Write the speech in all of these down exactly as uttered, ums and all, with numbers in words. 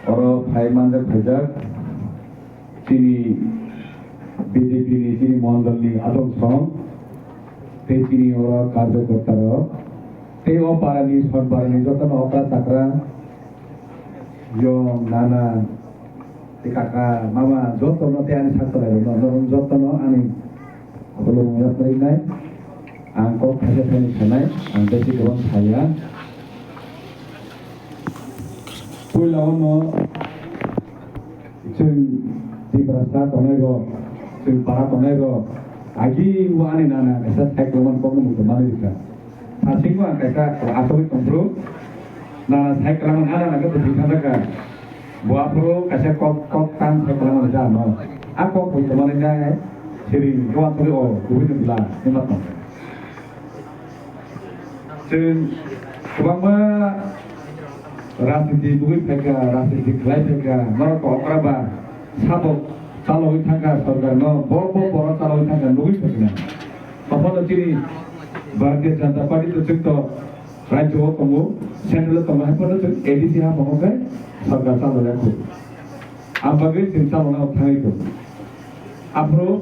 Oro phai manjak phaijak chini B J P ni chini mondol ni adong song tei chini oro karjokorta rok tei o para ni sot bara ni joto no okra chakra yong nana tei kaka mama joto no tei ani sak chwrai rok no norok joto no ani khulumung yapri nai ang kok thaisa thani sanai ang besi kwbang saya. Puila ono chwng Tiprasa tongnai rok, chwng para tongnai rok, agi o ani nana kaisa cycle man kokno muitu manwi rikha. Sasingbo ang kaisa asogwi tongphuru, nana cycle man ana nana khe bwtwi thangjakha. Bo aphuru kaisa kok, kok tang cycle man rikha ano. A kok muitu manwi nai, siring khe uansugwi o kubui ni bwla hinma tong. Chwng kwbangma rajniti nugwi phaikha, rajniti khlai phaikha, norok okra ba sabok chalogwi thangkha sorkar no, bo, bo, borok chalogwi thangkha nugwi phaikha. Tophano chini Bharatiya Janata Party to chwng to rajyo o tongo, central o tongo, hai phano chwng A D C ha tongo khe sorkar chalogya khu. Ang bagwi chwng chalogna thangwi tongo. Aphuru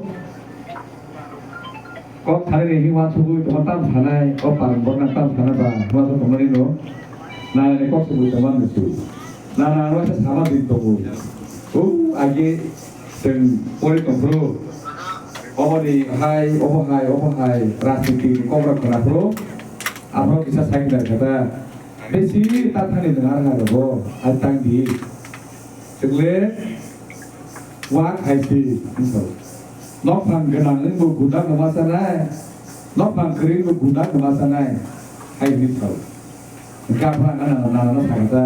kok thani ni himma sugwi tongma tam sanai, o parang borna tam sana ba, himma sa tongmani no. Nana ni kok sugwi tongma muitu. Nana ano sa sama din tongo. O age chwng pori tongphuru. Obo ni hai, obo hai, obo hai, rajniti ni kok rok khwna phuru. Aphuru kisa sai khe kata. Besi ta thani nang ar ha rogo, ai tang di. Chwng le Wak hai si, wngkha. Nokphang gwnang wngbo gunda kwma sanai, nokphang kwrwi wngbo gunda kwma sanai, hai hwnwi sao. Hwnkhe aphano ang nana, nana no sakha,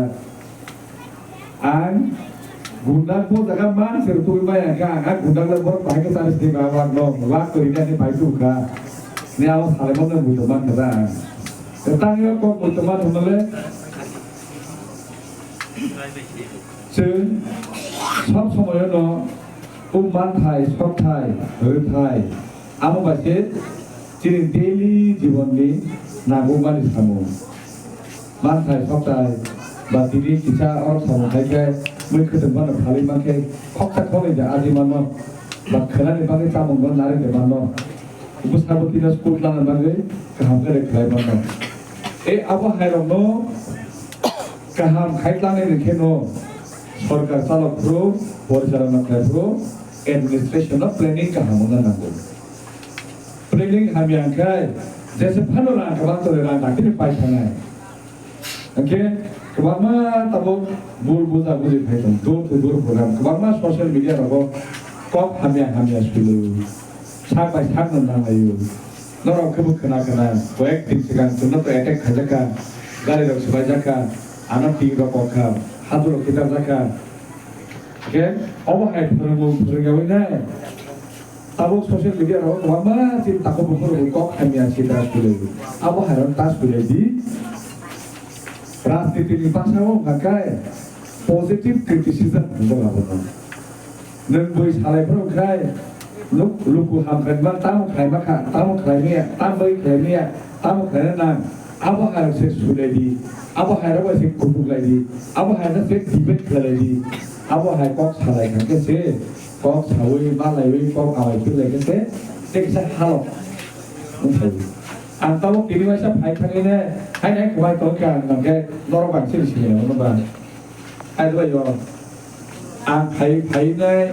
ang gunda bo jaga man se rw tubui maya kha, ang gunda le borok bahai khe chari sini ba wak no, wak kwrwi khe ani pai tu kha. Ni abo salai mano muitu man kha da ang. Tang yo kok muitu man thangma le. Chwng sob somoyono o manthai, sokthai, rwthai, amo bai se chini daily jibonni nangkukmani samung. Manthai, sokthai, ba tini kisa orok samung khai khe mui khwtwng phano phalwi mankhe khoksa khoknwi de aji mano, ba khwnani bagwi chamungno narwk de mano. Bwskango tino school tlangna bagwi kaham khe rwkhlai mano. E abo hairokno kaham khai tlangwi rwkhe no sorkar chalok phuru, porichalona khlai phuru, administration no planning kaham wngna nango. Planning hamya wngkhai jesa phano rang kwbang tole rang daktino pai thangnai. Hwnkhe kwbangma tabuk bul buja buji khai tong, door to door program, kwbangma social media rogo kok hamya hamya sulu, sak bai sak no nang laio. Norok khe bo khwna khwna, koyek din swkang chwngno to attack khaijak kha, gari rok swbaijak kha, ano tin rok kok kha, haduro khitarjak kha. Hwnkhe obo hai phwrwngmung phwrwngyawi nai. Tabuk social media rogo kwbangma chini takhuk bukhuk rokni kok hamya sitra suli. Abo hairan ta suli di. Rajniti ni bwskango hwnkha khe positive criticism hwnjak abono. Nwng bui salai phuru khai nuk luku hamkrai ma tamo khlai ma kha, tamo khlai maya, tamo bai khlai maya, tamo khlai na nang. Abo hai se suli di. Abo hai rok bai se kutuk lai di. Abo hai rok se debate khlai lai di. Abo hai kok salai kha khe se kok sawi, malaiwi, kok awai philai khe se, tei kisa halok wng thai. Ang tabuk tini waisa phai thangwi ne, hai nai kwbai tong khe ang nang khe norok bai sini sini ya, norok bai. Hai bai yo. Ang phai, phai nai,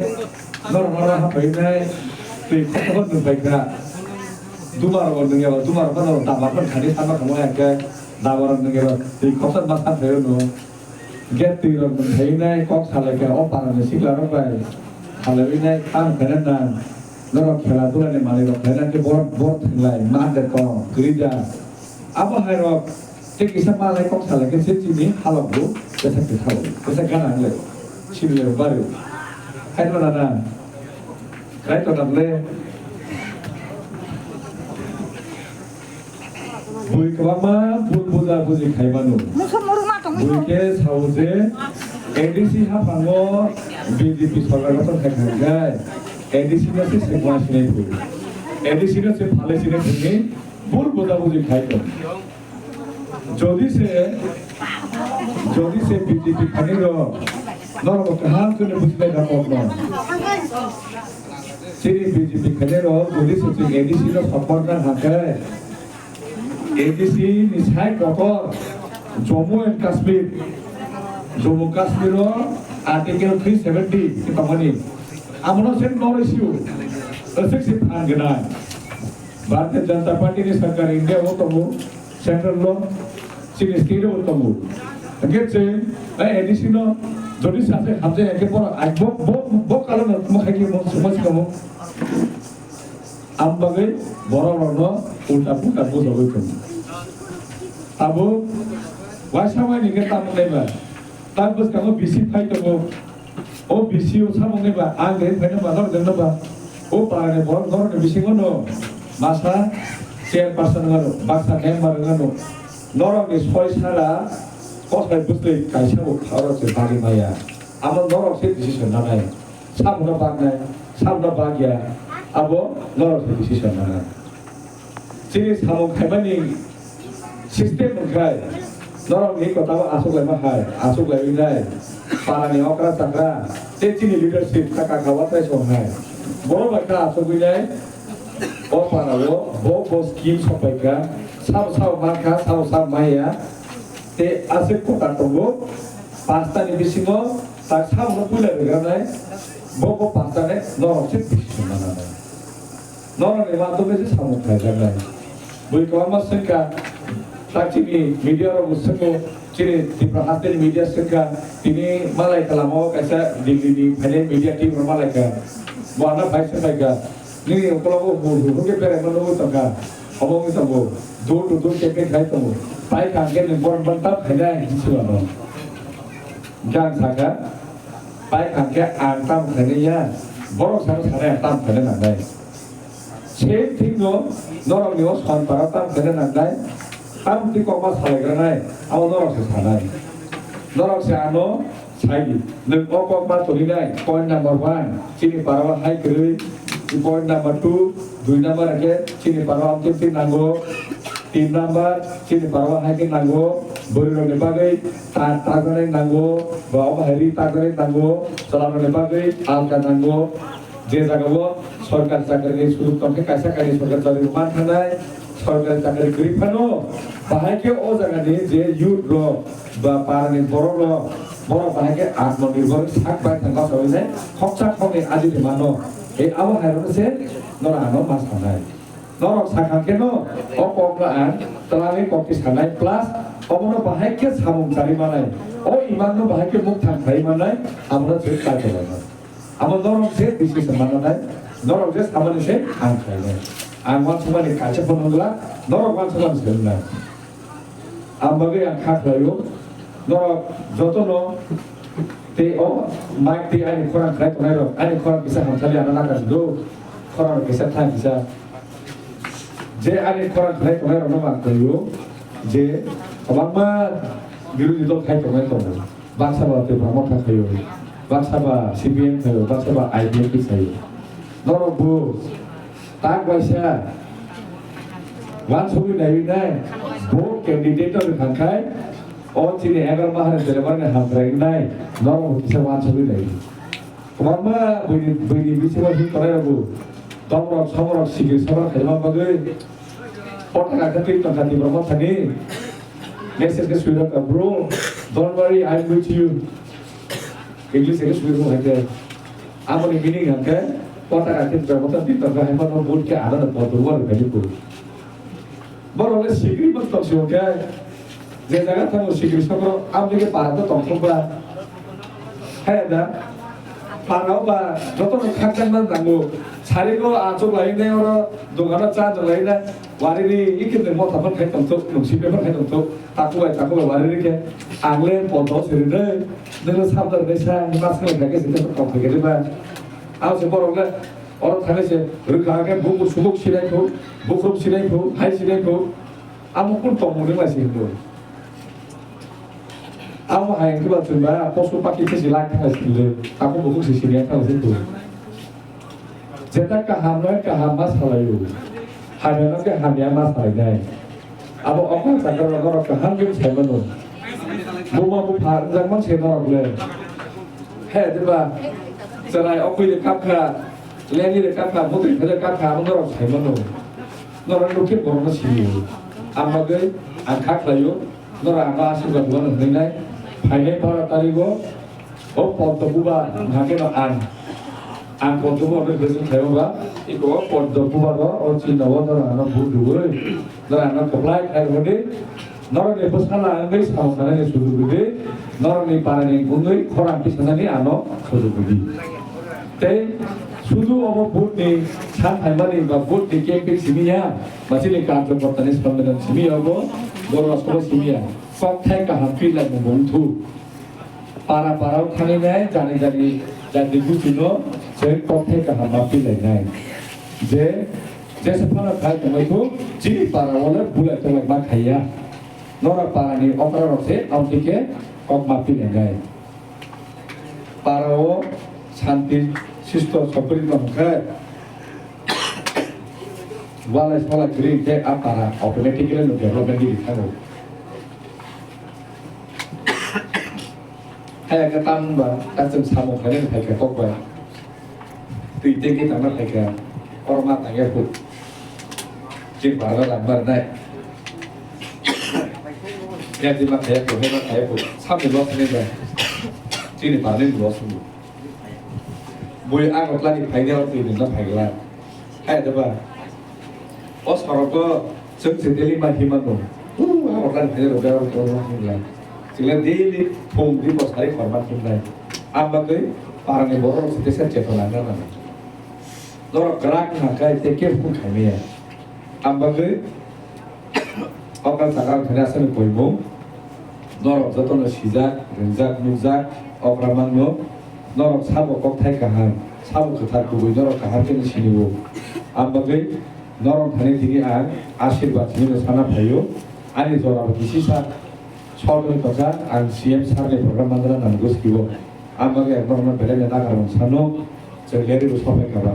norok norok ha phai nai, twi kok kok nung bai kha. Duma rok nung ya, duma rok no dama phan khani sama kamo ya khe, dama rok nung ya, twi kok sa ma sa phai no. Gate twi rok nung thai nai kok salai kha o para ni sikla rok bai. Salai nai tang phai nai nang. Norok khela dula ni manwi rok phai nai khe bor, bor thanglai, man de tong, kwrwi da. Abo hai rok tei kisa malai kok salai khe se chini halok bo kesa kesa o, kesa gana le. Sini le bari. Hai to na na. Hai to na le. Bui kwbangma bul buja buji khai mano. Musu muruk ma tong Bui musu. Khe sao je A D C haphango B J P sorkar gotong khai kha khe A D C no se sekma sinai phu. A D C no se phale sinai phu ni bul buja buji khai tong. Jodi se, jodi se B J P thani rok Norok kaham khe buji lai kha kokno. Chini B J P khainai rok jodi se chwng A D C no support na hwnkhe, A D C ni sai kotor Jammu and Kashmir, Jammu Kashmir o Article three seventy tongmani, amono se noroi sio, aswk se phan gwnai. Bharatiya Janata Party ni sarkar India o tongo, central o, chini state o tongo. Hwnkhe chwng, eh, A D C no jodi sathai hamjai hwnkhe bono ai bo, bo, bo karon no tamo khai khe mo, mo sikamo. Am bagwi borok rokno ulta pulta bujagwi tongo. Abo waisa waini khe tamo naiba. Tak bwskango B C phai tongo. O B C o samung ni ba, ang de phaino ba, norok de no ba. O para ni borok norok ni bisingo no masa chairperson wngano, baksa member wngano. Norok ni soi sara kosai bwsli kaisa bo khorok se bagwi maya. Amo norok se decision nanai. Sabono baknai, sabono bakya. Abo norok se decision nanai. Chini samung khaimani system wngkhai, norokni kotao achuk laima hai, achuk laiwi nai, parani okra chakra, tei chini leadership ta kaka watrai song hai. Borok bai ta achugwi nai, o parao bo, bo scheme sokpaikha, sabo sabo mankha, sabo sabo maya, tei aswk kota tongo, pastani bisingo tak sabono puila rwgranai, bo, bo pastani norok se decision mananai. Norokni mathomwi se samung khlaijaknai. Bui kwbangma swngkha, tak chini media rokbo swngo, chini Tripura hasteni media swngkha, tini malai kha lama o kaisa Delhi ni phainai media team rok malai kha. Bo ano phai swngkha, nini ukologo hur hur hur khe beraima nugwi tongkha, omo wngwi tongo, door to door campaign khai tongo. Pai kha hwnkhe nwng borok bantap khainai hinwi swngano. Hwnkhe ang sakha, pai kha hwnkhe ang tamo khainai ya, borok sano sanai ang tamo khainai nangnai. Same thing no, norok ni o Sonpara tam khaina nangnai, tam twi kokma salai granai, abo norok se sanai. Norok se ano sai di, nwng o kokma toni nai, point number one, chini para o hai kwrwi, point number two, dui number hwnkhe chini para o amtwi twi nango, tin number, chini para o hai khe nango, bwrwi rok ni bagwi ta, ta granai nango, ba omo hai ri ta granai nango, chwla rok ni bagwi alka nango. Je jagao sorkari chakrini sujog tongkhe kaisa kainwi sorkari chakri man thangnai, sorkari chakri kwrwi phano bahai khe o jagani je youth rok ba parani borok rok, borok bahai khe atmanirbhor sak bai thang bachawinai khoksa khoknwi ajitwi mano. Tei abo hai rokno se norok ano ma sanai. Norok sakha kheno o kokno ang twlangwi kokti sanai plus obono bahai khe samung charwi manai. O imangno bahai khe mukthang khlaiwi manai, abono chwng kaitor lainai. Abo norok je decision mananai, norok je samani se ang khlainai. Ang uansukmani kaisa phano wngla, norok uansukmani se wngnai. Ang bagwi ang kha khlaio, norok jotono tei o mic tei ani khorang khlai tongnai rok, ani khorang kisa hamsali ano nakar do, khorang kisa thang kisa. Je ani khorang khlai tongnai rokno ang khlaio, je kwbangma birodhi dol khai tongnai tongo. Baksa ba Tipra Motha khaio, baksa ba C P M khaio, baksa ba I P F T khaio. Norok bo tak baisa uansugwi naiwi nai, bo candidate no rwkha khai, o chini egar mahar ni deliver ni hamkrai wngnai, norok bo kisa uansugwi naiwi. Kwbangma buini, buini bisingo hin tongnai rok bo, tong rok, song rok, sikir sabra khaima bagwi, pota kha khe twi tongkha Tipra Mothani. Message khe swi rwkha, "Bro, don't worry, I'm with you." English khe swi rwkha khe. Aboni meaning hwnkhe, pota kha khe Tipra Motha twi tongkha, hai phano vote khe ano no kotor uar kha ni bo. Borok le sikiri bwstok se hwnkhe, je jaga thango sikiri sokro, aboni khe para to tongthok ba. Hai da, para o ba, joto no khakchangma nango. Sari ko achuk lai ne oro, dogano cha jok lai na, wari ri, ikhe nwng motha phano khai tongthok, nwng sipe phano khai tongthok, taku bai, taku bai wari ri khe, ang le podo siri de, nwng le sabda ri sa, mas khai khai khe se tongthok khe ba. Ang se borok le, Oro thani se rwkha khe bukur sumuk sinai kho, bukhrum sinai kho, hai sinai kho. Amo kun tongmung ni mai se hindu. Amo hai khe ba chwng ba posu paki khe se lak thang se hindu. Amo bukhuk se sini thang se hindu. Jeta kaham noi kaham ma salai o. Hamya no khe hamya ma salai nai. Abo okon sakar rok norok kaham khe sai mano. Buma bupha wngjak man se norok le. He, diba? Chwrai okui de kapkha, leni de kapkha, mutri phai de kapkha, amo norok sai mano. Norok nukhe borokno sini. Ang bagwi ang kha khlaio, norok ano asirwad rwno hwnwi nai. Phainai baro tarigo, o Poddo Buba hwnkhe no ang. Ang Poddo Buba bai bwswk khlaiba ba, iko o Poddo Buba ro, o chini o norok ano vote rwui. Norok ano kwplai khlai rwdi, norokni bwskango wngwi samung sanani sujuk rwdi, norokni parani wngwi khorang tisanani ano sujuk rwdi. Tei sudu obo vote ni san phaimani ba vote ni campaign simi ya, ba chini karjokorta ni sommelan simi ya obo, borok aswk simi ya. Kokthai kaham phi lai mung bung thu. Para para o thani nai, jani jani jati guti no se kokthai kaham ma phi lai nai. Je Jesa phano khai tongwi thung, chini para o le bulai tongwi ma khaiya. Nora para ni okra rok se amtike kok ma phi lengai. Para o santi sisto sopri tong khai. Walai sola gri ke a para automatically no development di thango. Hai ka tam ba, ta chwng samung khainai phai kha kok bai. Twi tei khe tangna phai kha, korma tangya khu. Chini para rang bar nai. Ya di ma khaya khu, hai ma khaya khu. Samni loss ni ba. Chini para ni loss ni. Bui ang otlani phainai o twi nungna phaigla. Hai da ba. O sorogo chwng se daily ma hima no. Uh, ang otlani phainai rok berok ko ma himla. Chwng le daily phung di bo sari khorma himlai. Ang bagwi parani borok se tesa cheto langna nang. Norok kwrak na kai te ke phung khaimaya. Ang bagwi Okra chakra wngkha aswkni koimung. Norok jotono sijak, ringjak, nukjak, okra mangno. Norok sabo kokthai kaham, sabo kwthar kubui norok kaham khe sini-o. Ang bagwi norok thani tini ang asirwad hinwi sana phaio. Ani jorabo kisisa sotoni tongkha, ang C M sir ni program manjana nang goski-o. Ang bagwi ang norokno belai no nakarmung sano, chwng leri bo sopai kha ba.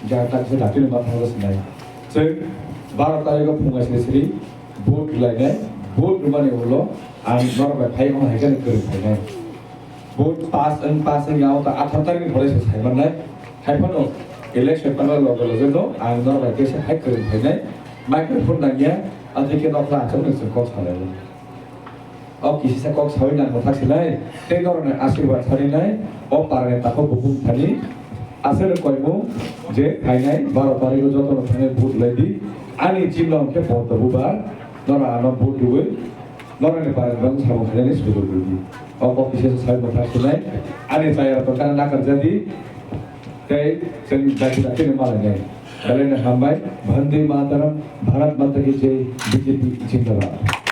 Jang tak se dati no ma thang sinai. Chwng baro tarikh o phunga sri sri vote rwlainai, vote rwmani ulo ang norok bai phai wng hai khe kwrwng phainai. Vote pass wng pass wng ya wng ta atharo tarikh ni pore se sai mannai. Hai phano election panel loge loge no ang norok bai khe se hai kwrwng phainai. Microphone nangya, adike nokla achuk ni chwng kok salai. O kisisa kok sawi nang mwthak silai, tei norokni asirwad sarinai, o parani takhuk bukung thani aswkni koimung je phainai baro tarikh o jotono thangwi vote rwlai di. Ani chimla hwnkhe Poddo Bubar, norok ano vote rwui norokni parani bagwi samung khainani sujuk rwdi. O kok kisisa sawi mwthak silai, ani chayarok tongkhani nakar jadi, tei chwng daki dakino malainai. Belai no hambai, Bhante Mataram, Bharat Mata ki Jai, B J P Jindabad.